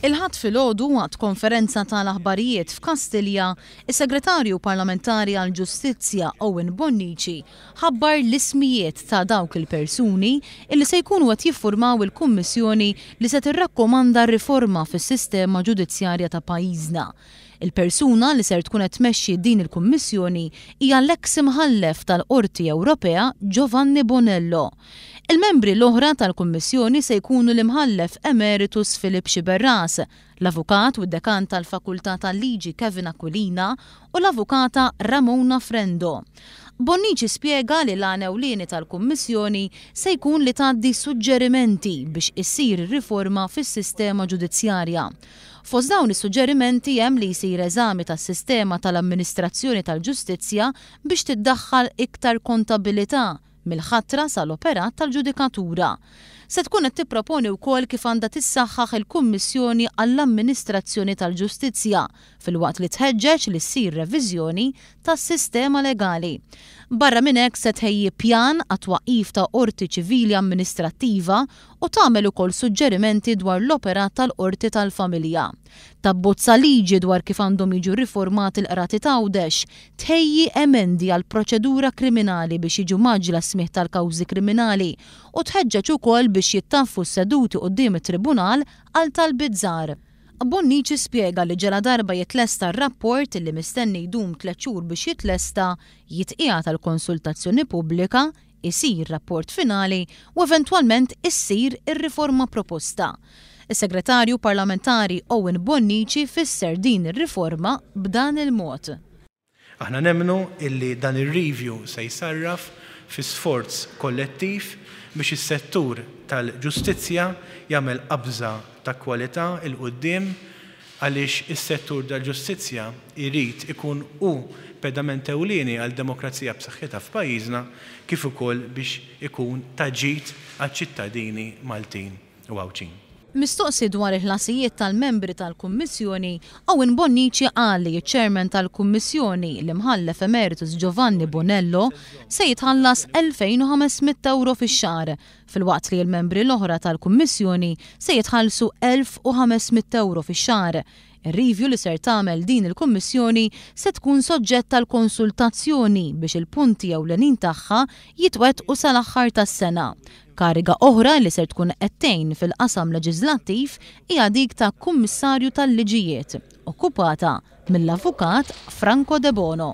Il-Ħadd filgħodu waqt konferenza tal-aħbarijiet f'Kastilja, is-Segretarju Parlamentari għall-Ġustizzja Owen Bonnici ħabbar l-ismijiet ta' dawk il-persuni illi se jkunu qed jiffurmaw il-Kummissjoni li se tirrakkomanda riforma fis-sistema ġudizzjarja ta' pajjiżna. Il-persuna li ser tkun qed tmexxi din il-Kummissjoni hija l-eks Imħallef tal-Qorti Ewropea Giovanni Bonello. Il-membri l-oħra tal-Kummissjoni se jkunu l-Imħallef Emeritus Philip Sciberras, l-Avukat u d-Dekan tal-Fakultà tal-Liġi Kevin Aquilina u l-Avukata Ramona Frendo. Bonnici spjega li l-għan ewlieni tal-Kummissjoni se jkun li tgħaddi suġġerimenti biex issir riforma fis-sistema ġudizzjarja. Fost dawn is-suġġerimenti hemm li jsir eżami tas-sistema tal-amministrazzjoni tal-ġustizzja biex tiddaħħal iktar kontabilità mill-ħatra sal-operat tal-ġudikatura. Se tkun qed tipproponi wkoll kif għandha tissaħħaħ il-Kummissjoni għall-Amministrazzjoni tal-Ġustizzja filwaqt li tħeġġeġ li ssir reviżjoni tas-sistema legali. Barra minn hekk se tħejji pjan għat-twaqqif ta' Qorti Ċivili Amministrattiva u tagħmel ukoll suġġerimenti dwar l-operat tal-Qorti tal-Familja. Tabbozza liġi dwar kif għandhom jiġu riformati l-qrati t'Għawdex, tħejji emendi għall-proċedura kriminali biex jiġu mgħaġġla s-smigħ tal-kawżi kriminali u tħeġġeġ ukoll biex jittaffu s-seduti quddiem it-Tribunal għal talbiet żgħar. Bonnici spjega li ġaladarba jitlesta r-rapport li mistenni jdum tlett xhur biex jitlesta, jitqiegħed għall-konsultazzjoni pubblika, isir rapport finali u eventwalment issir ir-riforma proposta. Is-Segretarju Parlamentari Owen Bonnici fisser din ir-riforma b'dan il-mod. Aħna nemmnu illi dan ir-review se jsarraf fi sforz kollettiv biex is-settur tal-ġustizzja jagħmel qabża ta' kwalità 'l quddiem għaliex is-settur tal-ġustizzja jrid ikun hu pedament ewlieni għal demokrazija b'saħħitha f'pajjiżna kif ukoll biex ikun ta' ġid għaċ-ċittadini Maltin u Għawdxin. Mistoqsi dwar il-ħlasijiet tal-membri tal-Kummissjoni, Owen Bonnici qal li ċ-Chairman tal-Kummissjoni, l-Imħallef Emeritus Giovanni Bonello, se jitħallas 2,500 ewro fix-xahar, filwaqt li l-membri l-oħra tal-Kummissjoni se jitħallsu 1,500 ewro fix-xahar. Ir-review li ser tagħmel din il-Kummissjoni se tkun soġġett għal konsultazzjoni biex il-punti ewlenin tagħha jitwettqu sal-aħħar tas-sena. Kariga oħra li ser tkun qed tgħin fil-qasam leġiżlattiv hija dik ta' Kummissarju tal-Liġijiet, okkupata mill-Avukat Franco Debono.